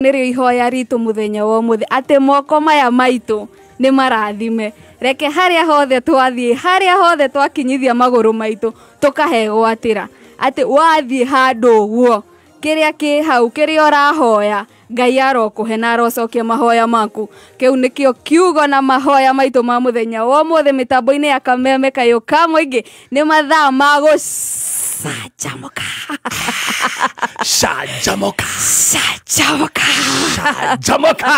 Nĩrĩo ihoya ritũ mũthenya wa ũmũthĩ atĩ moko maya maitũ nĩ marathime. Reke harĩa hothe twathiĩ, harĩa hothe twakinyithia magũrũ maitũ tũkahegwatĩra atĩ wathiĩ handũ ũguo kĩrĩa kĩ hau kĩrĩa ũrahoya Ngai arokũhe na arocokia mahoya maku. Kĩu nĩkĩo kiugo na mahoya maitũ ma mũthenya wa ũmũthĩ mĩtambo-inĩ ya Kameme Kayũ ka Mũingĩ. Nĩ mathaa ma gũcanjamũka. Canjamũka. Canjamũka. Canjamũka.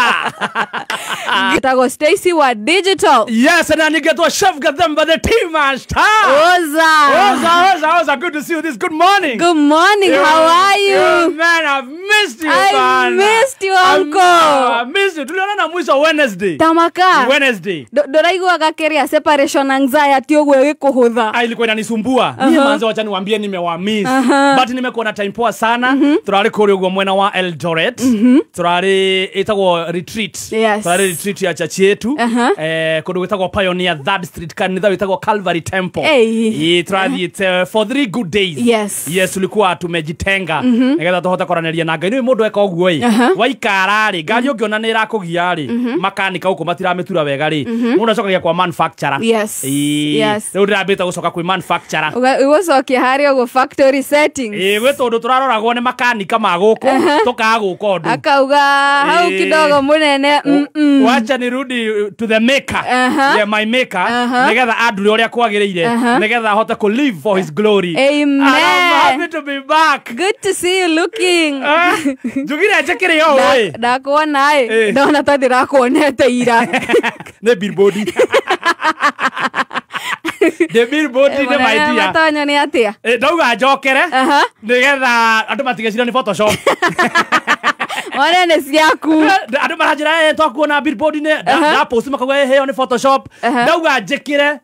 Ngĩtagwo Stacy wa Digital. Yes, and I get to Chef Gathemba, the team master. Oza. Oza, oza, oza. Good to see you this good morning. Good morning. How are you? Yo, man, I've missed you, I man. missed you, uncle. I missed you. Tulionana mwisho Wednesday. Tamaka. Wednesday. Ndũraiguaga kĩrĩa separation anxiety ũguo ĩgĩkũhũtha? Ah, ilikuwa inanisumbua. Niĩ manze, wacha niwaambie nimewamiss. But nimekuwa na time poa sana. Turarĩ kũrĩa ũguo mwena wa Eldoret. Turarĩ ĩtagwo retreat. Turarĩ retreat ya church yetu. Kũndũ gwĩtagwo Pioneer Third Street, kanitha wĩtagwo Calvary Temple. Hey. Ĩ turathiĩte for 3 good days. Yes, tulikuwa tumejitenga nĩgetha tũhote kwaranĩria na Ngai. Nĩ mũndũ eka ũguo ĩ, waikara rĩ, ngari ũngĩona nĩ ĩrakũgia rĩ, makanika gũkũ matiramĩtura wega rĩ, mũndũ acokagia kwa manufacturer. Rĩu ndĩrambĩte gũcoka kwĩ manufacturer. Ũgũcokia harĩa ũguo factory settings. Ĩ gwĩ tondũ tũraroragwo nĩ makanika ma gũkũ, tũkaga gũka ũndũ. Akauga hau kidogo mũnene. Wacha nirudi to the maker. Yeah, my maker. Nĩgetha andure ũrĩa kwagĩrĩire, nĩgetha ahote kũ live for his glory. Amen. And I'm happy to be back. Good to see you looking. Njugire njĩkĩre ũũ ĩ. Ndakuona ĩ, ndona ta ndĩrakuonete ira. Nĩ billboard. The billboard nĩ my dear. Matonyo nĩ atĩa? Ndauga njokere nĩgetha andũ matigecira nĩ Photoshop. Mone nĩ ciaku. Andũ maranjĩra twakuona billboard-inĩ, ndapost makauga ĩyo nĩ Photoshop. Ndauga njĩkĩre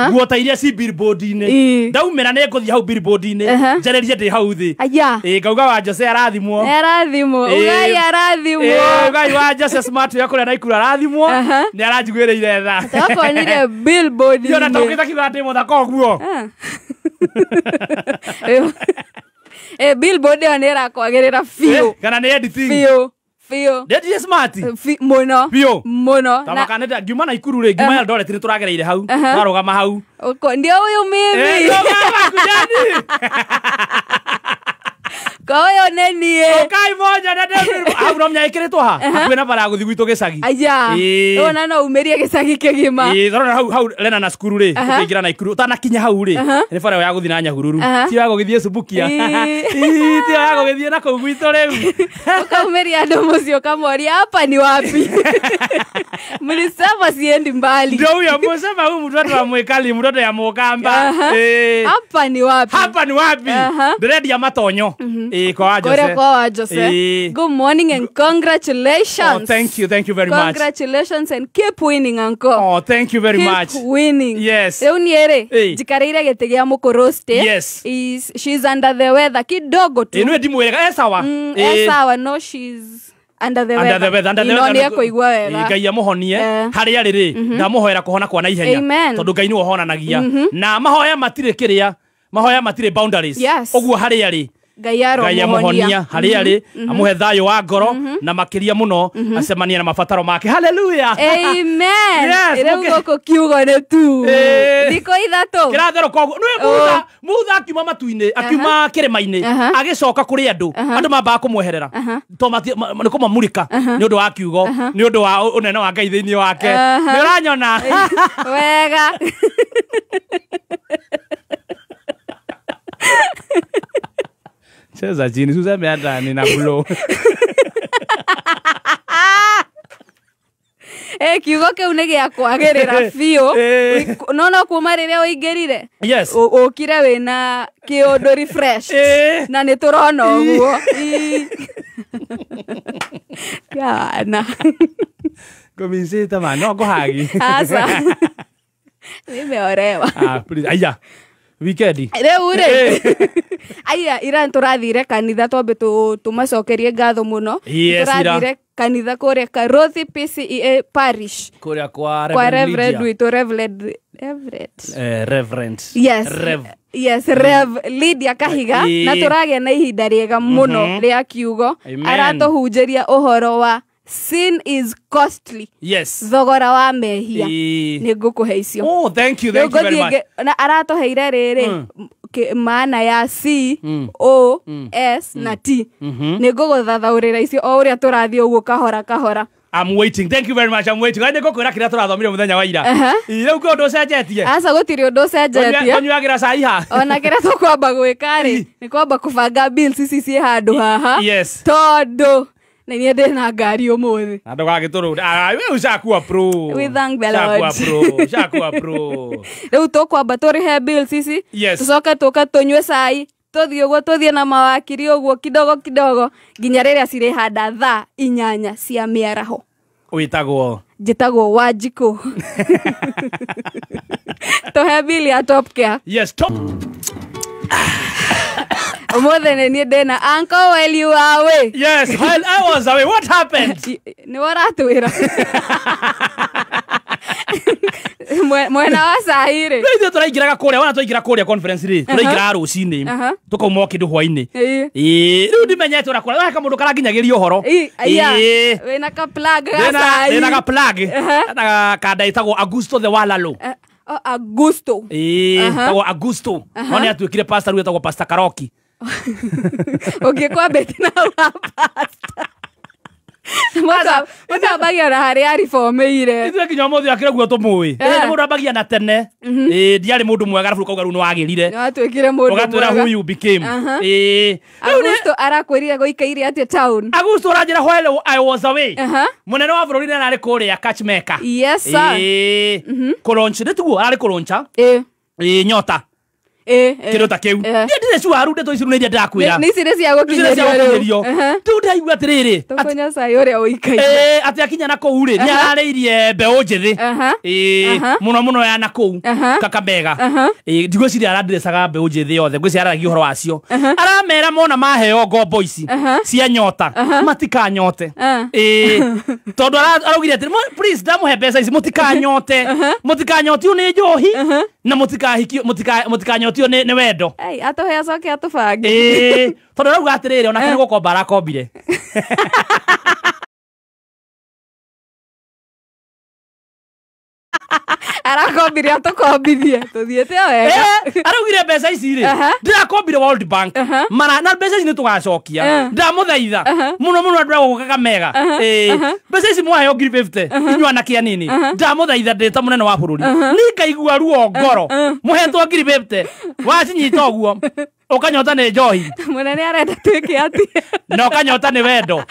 nguo ta iria ci billboard-inĩ. Ndaumĩra nĩ ngũthiĩ hau billboard-inĩ, njarĩrie ndĩ hau thĩ. Aya. Ngauga wa Jose arathimwo. Arathimwo. Ugai arathimwo. Ugai wa Jose Smart ya kũrĩa Naikuru arathimwo. Nĩ aranjiguĩrĩire tha. Twakuonire billboard-inĩ. Yona tokĩte kiuga ndĩ mũthaka ũguo. Billboard ĩyo nĩ ĩrakwagĩrĩra biũ. Kana nĩ editing? Biũ. Biũ. Ndĩ smart? Mũno. Biũ. Mũno. Tamaka nĩ ngiuma Naikuru rĩ, ngiuma Eldoret nĩ tũragereire hau. Twarũgama hau. Ndio huyu mimi. Kwa ũyũ nĩ niĩ. Ũkai moja na David. Hau no menya ĩkĩrĩtwo ha? Hakuhĩ na bara ya gũthiĩ gwitũ gĩcagi. Aya. Ona no umĩrie gĩcagi kĩgima. Tũrona hau hau Lena na cukuru rĩ, ũkĩingĩra Naikuru. Ũtanakinya hau rĩ, nĩ bara ya gũthiĩ na Nyahururu. Ti ya gũgĩthiĩ Subukia. Ti ya gũgĩthiĩ na kũu gwitũ rĩu. Ũkaumĩria andũ mũciĩ ũkamoria hapa ni wapi? Mlisema siendi mbali. Ndio huyo msema huyu mtoto wa Mwikali, mtoto ya Mukamba. Hapa ni wapi? Hapa ni wapi? Ndĩrendia matonyo. Kwa wa Jose. Kwa wa Jose. Good morning and congratulations. Oh, thank you, thank you very much. Congratulations and keep winning, uncle. Oh, thank you very much. Keep winning. Yes. Rĩu niĩ rĩ, njikarĩire gĩtĩ gĩa mũkũrũste. Yes. She's under the weather kidogo tu. Ĩno ndimwĩrega e sawa. E sawa, no she's under the weather. Under the weather, under the weather. Nĩ ekũigua wega. Ngai amũhonie harĩa arĩ rĩ, ndamũhoera kũhona kwa naihenya. Tondũ Ngai nĩwe ũhonanagia. Na mahoya matirĩ kĩrĩa, mahoya matirĩ boundaries. Ũguo harĩa arĩ Ngai aromuhonia harĩa arĩ, amũhe thayũ wa ngoro na makĩria mũno acemanie na mabataro make. Hallelujah. Amen. Rĩu gũkũ kiugo nĩ tu thikũ ithatũ kĩratherũka ũguo. Nĩ mutha mutha akiuma matu-inĩ, akiuma kĩrĩma-inĩ, agĩcoka kũrĩ andũ. Andũ mambaga kũmweherera nĩ kũmamurĩka nĩ ũndũ wa kiugo, nĩ ũndũ wa ũnene wa Ngai thĩinĩ wake. Nĩ ũranyona wega. Cheza chini, useme hata nina blow. Kiugo kĩu nĩ gĩa kwagĩrĩra biũ. No no kuma rĩrĩa ũingĩrire. Yes. Ũkire wĩna kĩũndũ refresh. Na nĩ tũrona ũguo. Kana. Komisita man, no ngũhagi. Aca. Nimeorewa. Ah, please. Aya. Weekend. Rĩu rĩ. Aya ira tũrathire kanitha twambe tũmacokerie ngatho mũno. Tũrathire kanitha kũrĩa Karothi PCEA Parish. Kũrĩa kwa Reverend witũ Reverend Reverend. Reverend. Yes. Rev. Yes, Rev Lydia Kahiga na tũragĩa na ihinda rĩega mũno rĩa kiugo. Aratũhunjĩria ũhoro wa sin is costly. Yes. Thogora wa mehia. Nĩ ngũkũhe icio. Oh, thank you, thank you very much. Na aratũheire rĩrĩ maana ya C O S na T. Nĩ ngũgũthathaũrĩra icio o ũrĩa tũrathiĩ ũguo kahora kahora. I'm waiting. Thank you very much. I'm waiting. Nĩ ngũkwĩra kĩrĩa tũrathomire mũthenya wa ira. Rĩu kwĩ ũndũ ũcenjetie? Aca gũtirĩ ũndũ ũcenjetie. Ũnyuagĩra cai ha? Ona kĩrĩa tũkwamba gwĩka rĩ, nĩ kwamba kũbanga bills ici ciĩ handũ haha. Yes. Tondũ na niĩ ndĩna ngari ũmũthĩ. Na ndũgagĩtũrũre. Ah, we ushakuwa pro. We thank the Lord. Ushakuwa pro. Ushakuwa pro. Rĩu tũkwamba tũrĩhe bills ici. Tũcoke tũke tũnyue cai. Tũthiĩ ũguo tũthiĩ na mawakiri ũguo kidogo kidogo nginya rĩrĩa cirĩhanda thaa 8 cia mĩaraho. Wĩtagwo? Njĩtagwo Wanjikũ. Tũhe bill ya Top Care. Yes, top. Ũmũthĩ nĩ niĩ ndĩna uncle while you are away. Yes, while I was away. What happened? Nĩ waratwĩra. Mwena wa cai rĩ. Rĩu ithuĩ tũraingĩraga kũrĩa, wona twaingĩra kũrĩa conference rĩ, tũraingĩraga rũcinĩ, tũkauma o kĩndũ hwainĩ. Rĩu ndimenyete ũrĩa kũrĩa, kamũndũ karanginyagĩria ũhoro. Wĩna ka plug ga cai. Ndĩna ka plug. Na kanda ĩtagwo Augusto the Walalo. Augusto. Ĩtagwo Augusto. No nĩ atuĩkire pastor, rĩu etagwo Pastor Karoki. Ũngĩkwambĩte na wa pastor. Mũndũ ambagia na harĩa aribomeire. Ithuĩ nginya ũmũthĩ akĩra guo tũmũĩ. Nĩ mũndũ ambagia na tene. Ndiarĩ mũndũ mwega arabu ũkauga rĩu nĩ wagĩrire. Nĩ watuĩkire mũndũ mwega. Ũgatwĩra who you became. Augusto arakwĩrire gũikaire atĩa town? Augusto ũranjĩra while I was away. Mũnene wa bũrũri nĩ ararĩ kũrĩa Catchmaker. Yes sir. Kũlaunch, nĩ tiguo ararĩ kũlauncha? Nyota. Kĩndũ ta kĩu. Niĩ ndirĩ sure rĩu ndeto ici rĩu nĩ iria ndĩrakwĩra. Nĩ ici nĩ cia gũkinyĩrio. Rĩu ndaigua atĩrĩrĩ. Tũkũnyua cai ũrĩa ũikaire. Atĩ akinya na kũu rĩ, nĩ ararĩirie mbeũ njĩthĩ. Mũno mũno ya na kũu Kakamega. Ndigwĩciria arandirecaga mbeũ njĩthĩ yothe, ngwĩciria araragia ũhoro wacio. Aramera mona maheo ngombo ici cia nyota, matikanyote. Tondũ araugire atĩrĩ, please ndamũhe mbeca ici mũtikanyote. Mũtikanyotio nĩ njohi na mũtikahikio, mũtikanyotio nĩ wendo. Atũhe acoke atũbange. Tondũ arauga atĩrĩrĩ, onake nĩ gũkomba arakombire. Arakombire atũkombithie tũthiĩte o wega. Araugire mbeca ici rĩ, ndĩrakombire World Bank. Mara na mbeca ici nĩ tũgacokia. Ndamũthaitha mũno mũno andũ a gũkũ Kakamega. Mbeca ici mwaheo 50,000 inyuĩ anake anini. Ndamũthaitha ndĩ ta mũnene wa bũrũri. Niĩ ngaigua ruo ngoro. Mũhetwo 50,000 wacinyita ũguo ũkanyota nĩ njohi. Mũnene arenda twĩke atĩa? Na ũkanyota nĩ wendo.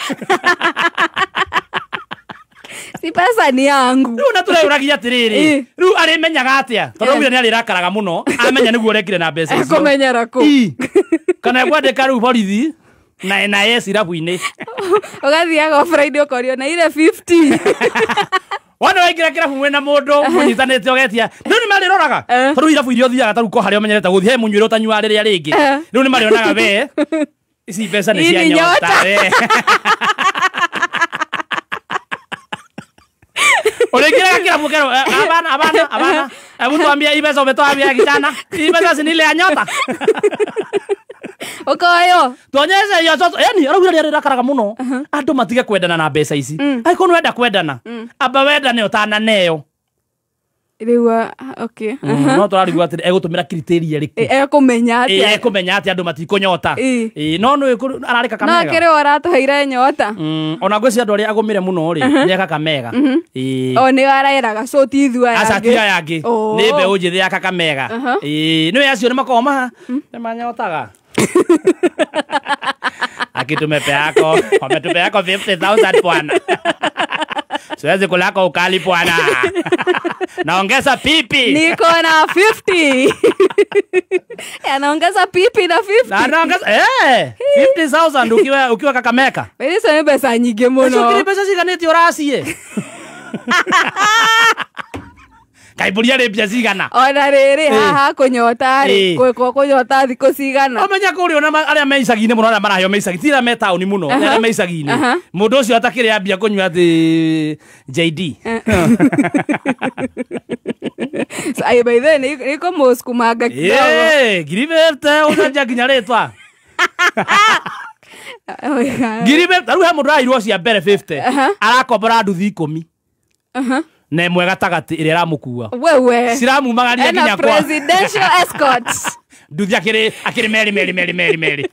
Si pesa ni yangu. Rĩu na tũreũragia atĩrĩrĩ, rĩu arĩmenyaga atĩa? Tondũ augire nĩ arĩrakaraga mũno, amenya nĩguo ũrekire na mbeca icio. Ekũmenyera kũ? Kana ekwandĩka rĩu borithi na NIS irabu-inĩ. Ũgathiaga o Friday ũkorio na ile 50. Wona waingĩra kĩrabu mwĩna mũndũ mũnyitanĩte ũgetia. Rĩu nĩ marĩroraga. Tondũ irabu iria ũthiaga ta rĩu ko harĩa ũmenyerete gũthiĩ he mũnyuĩre ũtanyuaga rĩrĩa rĩngĩ. Rĩu nĩ marĩonaga we ici mbeca nĩ cia nyota we. Uliingia kirabu kero, hapana hapana hapana. Hebu tuambie hii pesa umetoa wapi kijana? Hii pesa si ile ya nyota. Ukoyo. Tuonyeshe hiyo sasa. Yaani araugire nĩ arĩrakaraga mũno. Andũ matige kwendana na mbeca ici. Angĩkorwo nĩ wenda kwendana, amba wendane ũtananeo. Rĩu okay. No tũrarigwo atĩrĩ egũtũmĩra criteria ĩrĩkũ? Ekũmenya atĩa? Ekũmenya atĩa andũ matikũnyota. No nĩ ararĩ Kakamega. No kĩrĩ ũratũheire nyota. Ona ngwĩciria andũ arĩa agũmĩre mũno rĩ, nĩ Kakamega. O nĩ araeraga so ti ithuĩ aya angĩ. Aca ti aya angĩ. Nĩ mbeũ njĩthĩ ya Kakamega. Nĩ acio nĩ makoragwo ma nĩ manyotaga. Akitumepeako, wametupeako 50,000 bwana. Siwezi kulako ukali bwana. Naongeza pipi. Niko na 50. Anaongeza pipi na 50. Anaongeza 50,000 ukiwa Kakamega. Wewe sasa pesa nyingi muno. Sio pesa ciganĩte ũracie. Kaiburia rĩ mbia cigana. Ona rĩrĩ haha kũnyota rĩ, kũnyota thikũ cigana. Ũmenya kũrĩa ona arĩa me icagi-inĩ mũno, arĩa maraheo me icagi, ti arĩa me taũni mũno, arĩa me icagi-inĩ. Mũndũ ũcio atakĩrĩ ambia kũnyua atĩ JD. Ai by the way niko mũsukumanga kidogo. Ngiri 50 ũcenjia nginya rĩtwa. Ngiri 50 rĩu he mũndũ arairwo cia mbere 50 arakombora nduthi 10 na ĩmwe gatagatĩ ĩrĩa ĩramũkua. Wewe ciramumagaria nginya kwa presidential escort. Nduthi akĩrĩ meri meri meri meri meri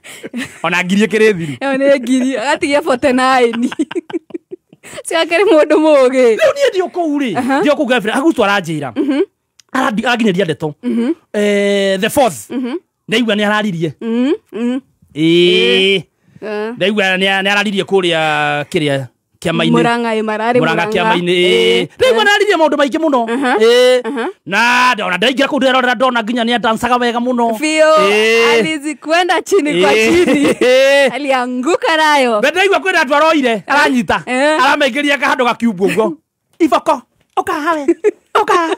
ona ngiri ĩkĩrĩ thiru. Ĩyo nĩ ngiri agatigia 49. Ciakĩrĩ mũndũ mũũgĩ. Rĩu niĩ ndio kũu rĩ ndio kũu girlfriend Augusto aranjĩra aranginyĩria ndeto the fourth ndaigua nĩ araririe. Ndaigua nĩ araririe kũrĩa kĩrĩa kĩama-inĩ Murang'a mararĩ Murang'a kĩama-inĩ. Ndaigua nĩ araririe maũndũ maingĩ mũno. Na ona ndaingĩra kũu ndĩrerorera ndona nginya nĩ adancaga wega mũno. Biũ alizikwenda chini kwa chini. Alianguka nayo. Ndaigua kwĩna andũ aroire aranyita aramaingĩria kahandũ gakiumbu ũguo. Iboko ũka hawe ũka.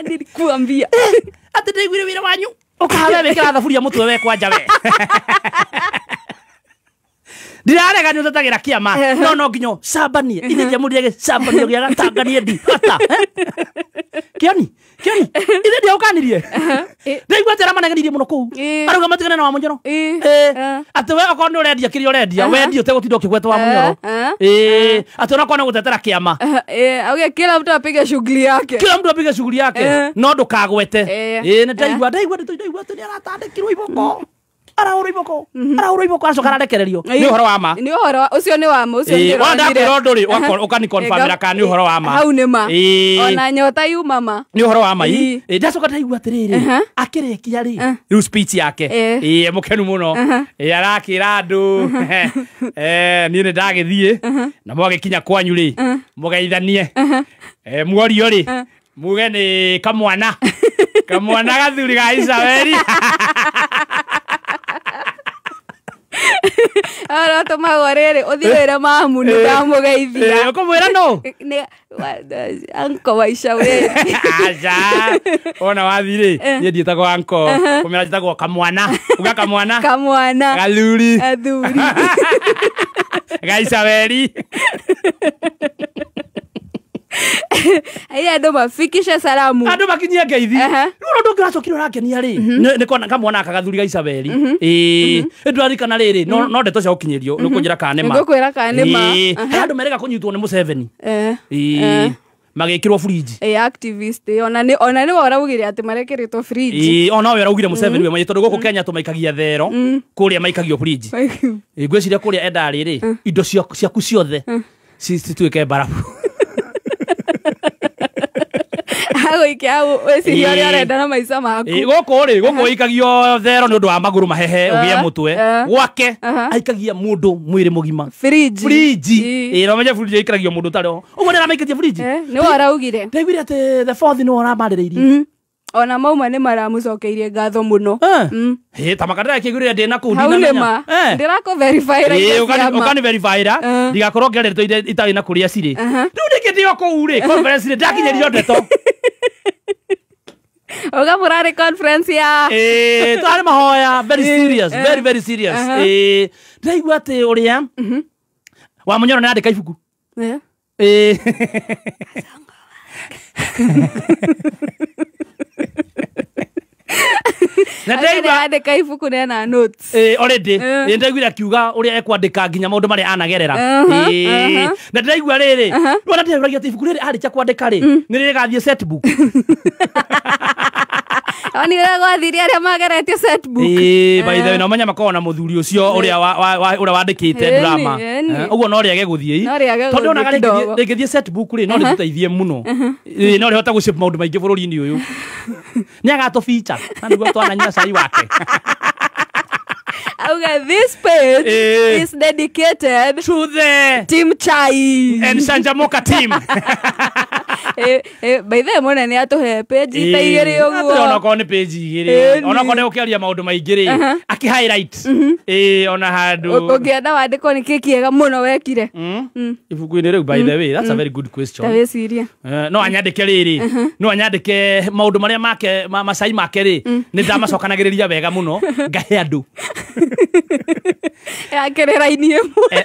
Nilikuambia atĩ ndaiguire wĩra wanyu ũka hawe wĩkĩra thaburia mũtwe we kwanja we. Ndirarega nĩ ũtetagĩra kĩama no nginya ũcambanie ithe ndiamũrire gĩcambanio gĩa gatanganie ndihota. Kĩoni kĩoni ithe ndiaũkanirie. Ndaigua atĩ aramanegenirie mũno kũu arauga matigane na Wamunyoro. Atĩ we okorwo nĩ ũrendia kĩrĩa ũrendia wendie ũtegũtinda ũkĩgweta Wamunyoro. Atĩ onakorwo nĩ gũtetera kĩama auge kila mtu apige shughuli yake. Kila mtu apige shughuli yake no ndũkagwete. Nĩ ndaigua ndaigua atĩ nĩ aratandĩkirwo iboko. Arahũrwo iboko arahũrwo iboko acoka ararekererio. Nĩ ũhoro wa ma. Nĩ ũhoro ũcio nĩ wa ma ũcio nĩ wanda kwĩra ũndũ rĩ ũkani confirmĩra kana nĩ ũhoro wa ma. Hau nĩ ma. Ona nyota yuma ma. Nĩ ũhoro wa ma. Ndacoka ndaigua atĩrĩrĩ akĩrĩkia rĩ rĩu speech yake mũkenu mũno arakĩra andũ niĩ nĩ ndagĩthiĩ na mwagĩkinya kwanyu rĩ mũgeithanie muorio rĩ muge nĩ kamwana kamwana gathuri ga Isabeli. Ara tũmagwo rĩrĩ ũthiĩ wĩre mamu nĩ ndamũgeithia. Ũkũmwĩra nũ? Anko wa Ishauri. Aca ona wathiĩ rĩ niĩ ndiĩtagwo anko kũmĩra njĩtagwo kamwana. Uga kamwana. Kamwana. Gathuri. Gathuri. Ga Isabeli. Aya andũ mafikishe salamu. Andũ makinyie ngeithi. Rĩu ũndũ ũngĩ ũracokire ũrakenia rĩ nĩ kona kamwana aka gathuri ga Isabeli. Ndũraririkana rĩrĩ no ndeto cia gũkinyĩrio nĩ ũkũnjĩra kana nĩ ma. Ngũkwĩra kana nĩ ma. He andũ merega kũnyitwo nĩ Museveni. Magĩkĩrwo fridge. Activist ona nĩ we ũraugire atĩ marekĩrĩtwo fridge. Ona we ũraugire Museveni we mwenye tondũ gũkũ Kenya tũmaikagia thero kũrĩa maikagio fridge. Ngwĩciria kũrĩa endaga rĩrĩ indo ciaku ciothe cituĩke mbarabu. Agũikia hau wĩcirie ũrĩa ũrenda na maica maku. Gũkũ rĩ gũkũ ĩikagio thero nĩ ũndũ wa magũrũ mahehe ũgĩe mũtwe. Gwake aikagia mũndũ mwĩrĩ mũgima. Fridge. Fridge. Na ũmenye fridge ĩikaragio mũndũ ũtarĩ ho. Ũguo nĩ aramaikĩtie fridge. Nĩ we ũraugire. Ndaiguire atĩ the fourth nĩ we ũramarĩrĩirie. Ona mauma nĩ maramũcokeirie ngatho mũno. Ta makandara kĩiguire ndĩ na kũu ndinamenya. Hau nĩ ma. Ndĩrakũ verify-ra indo cia ma. Ũkani verify-ra ndigakorwo ngĩaria ndeto itarĩ na kũrĩa cirĩ. Rĩu nĩkĩ ndĩ o kũu rĩ conference rĩ ndakinyĩrio ndeto. Uga mũrarĩ conference ya twarĩ mahoya very serious very very serious. Ndaigua atĩ ũrĩa Wamunyoro nĩ arandĩka ibuku. Na ndaigua andĩka ibuku nena notes. Already nĩ ndaiguire akiuga ũrĩa ekwandĩka nginya maũndũ marĩa anagerera. Na ndaigua rĩrĩ rĩu ndĩragia atĩ ibuku rĩrĩ arĩkia kwandĩka rĩ nĩ rĩgathiĩ set book. Oni ũrĩa gwathire arĩa mageretie set book. By the way no menya makoragwo na mũthuri ũcio ũrĩa ũrĩa wandĩkĩte drama. Ũguo no rĩage gũthiĩ. Tondũ onaga rĩngĩthiĩ set book rĩ no rĩtũteithie mũno. No rĩhote gũshape maũndũ maingĩ bũrũri-inĩ ũyũ. Nĩ agatũbicha na nĩguo twananyua cai wake. Auga this page is dedicated to the team chai and Sanjamoka team. By the way mona nĩ atũhe page ta igĩrĩ ũguo. Onakorwo nĩ page igĩrĩ onakorwo nĩ ũkĩaria maũndũ maingĩ rĩ akĩ highlight ona handũ ũngĩenda wandĩkwo nĩ kĩ kĩega mũno wekire ibuku-inĩ rĩu. By the way that's a very good question. Ta wĩcirie no anyandĩke rĩrĩ no anyandĩke maũndũ marĩa make macai make rĩ nĩ ndamacokanagĩrĩria wega mũno ngahe andũ. Yakĩrĩ raini ĩmwe.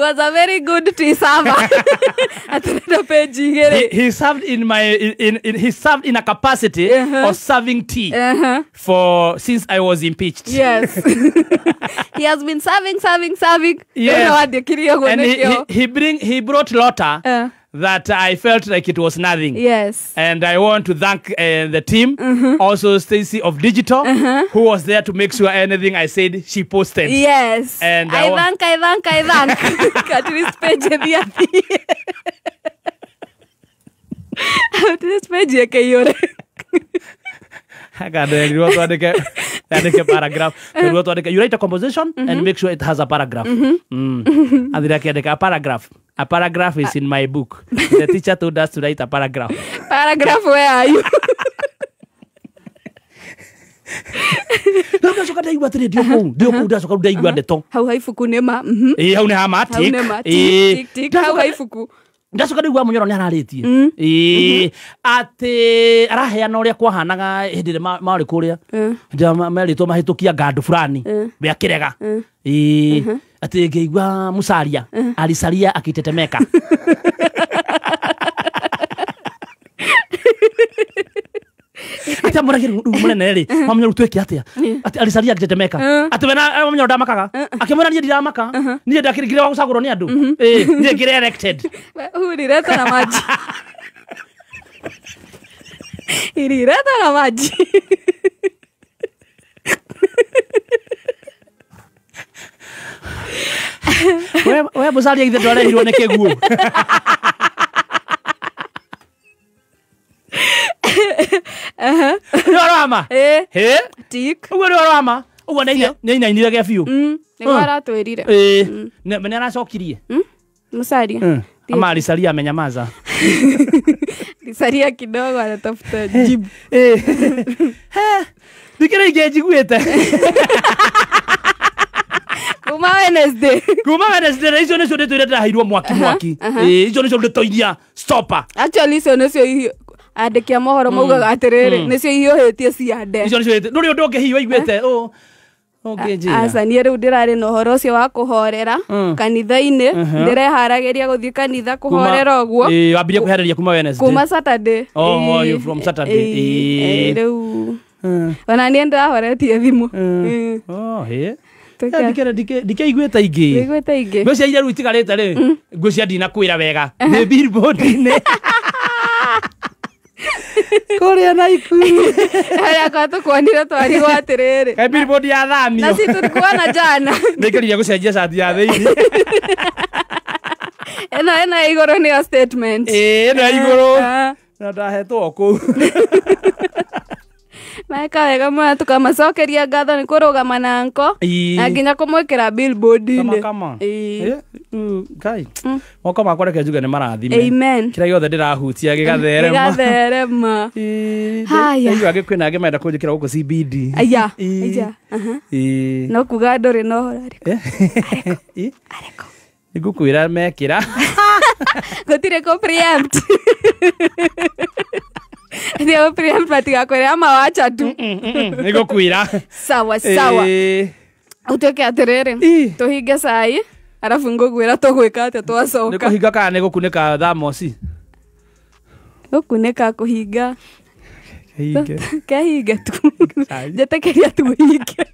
was a very good tea server. Atirenda page igĩrĩ. He served in my in he served in a capacity of serving tea for since I was impeached. Yes. He has been serving. Yes. And he brought Lotta that I felt like it was nothing. Yes. And I want to thank the team, also Stacy of Digital, who was there to make sure anything I said, she posted. Yes. And I thank. At least page the At least page yake. Paragraph. You write a composition and make sure it has a paragraph. And a paragraph. A paragraph is in my book. The teacher told us to write a paragraph. Paragraph, where are you? Ndacoka ndaigua Munyoro nĩ ararĩtie ĩĩ atĩ araheana ũrĩa kwahanaga hĩndĩ ĩrĩa marĩ kũrĩa hĩndĩ merĩtwo mahĩtũkia ngandũ fulani we akĩrega ĩĩ atĩ ngĩigua Musalia alisalia akitetemeka. Ati amũragĩre rĩu mũnene rĩ Wamunyoro twĩke atĩa atĩ alisalia akitetemeka atĩ we na Wamunyoro ndamakaga akĩmwĩra niĩ ndiramaka niĩ ndakĩrigire wa gũcagũrwo nĩ andũ ĩĩ niĩ ngĩrĩ elected. Ulileta na maji. Ilileta na maji. We Musalia ithe ndwarehirwo nĩ kĩguũ. Nĩ ũrama? Ĩ? Tik. Ũguo nĩ ũrama? Ũguo nĩ ainainire gĩa biũ. Nĩguo aratwĩrire. Ĩ. Nĩ aracokirie? Musalia. Ama alisalia amenyamaza. Alisalia kidogo anatafuta jibu. Ndikĩrĩ ingĩ njiguĩte. Kuma Wednesday. Kuma Wednesday na icio nĩcio ndĩtũire ndĩraheirwo mwaki mwaki. Ĩ icio nĩcio ndĩtoiria stopper. Actually icio nĩcio andĩki a mohoro maugaga atĩrĩrĩ nĩcio ihiũhĩtie ciande. Icio nĩcio ndũrĩ ũndũ ũngĩ hihi waiguĩte ũ ũngĩnjĩra. Aca niĩ rĩu ndĩrarĩ na ũhoro ũcio wa kũhorera kanitha-inĩ ndĩreharagĩria gũthiĩ kanitha kũhorera ũguo. Ĩ wambirie kũharĩria kuma Wednesday. Kuma Saturday. Oh, you from Saturday. Rĩu ona niĩ ndĩrahoretie thimũ. Oh, hĩ. Ndikeiguĩte ingĩ. Ndikeiguĩte ingĩ. Ngũcia iria rĩu itigarĩte rĩ ngũcia ndinakwĩra wega nĩ billboard-inĩ. Kũrĩa Naikuru. Harĩa kwa tũkuonire twarigwo atĩrĩrĩ. Kaĩ billboard ya thamio. Na si tulikuona jana. Nĩngĩrire gũcenjia cati ya thĩinĩ. Ĩno ya igũrũ nĩyo statement. Ĩĩ ĩno ya igũrũ. Na ndahetwo kũu. Meka wega mũno tukamacokeria ngatho nĩ kũrũgama na nko na nginya kũmwĩkĩra billboard-inĩ. Kama. Ngai. Moko makwa reke njuge nĩ marathime. Amen. Kĩrĩa gĩothe ndĩrahutia gĩgatherema. Gĩgatherema. Haya. Ndaigua angĩ kwĩna angĩ marenda kũnjĩkĩra gũkũ CBD. Aya. Aya. No kuga ndũrĩ na ũhoro arĩkũ. Arĩkũ. Nĩngũkwĩra mekĩra. Gũtirĩ kũ preempt. Ndio preempt matigakwĩre ama wacha tu. Nĩngũkwĩra. Sawa sawa. Ũtuĩke atĩrĩrĩ tũhinge cai arabu ngũkwĩra tũgwĩka atĩa twacoka. Nĩ kũhinga kana nĩ gũkunĩka thamosi? Gũkunĩka kũhinga. Kehinge. Kehinge tu. Njĩtĩkĩria tuhinge.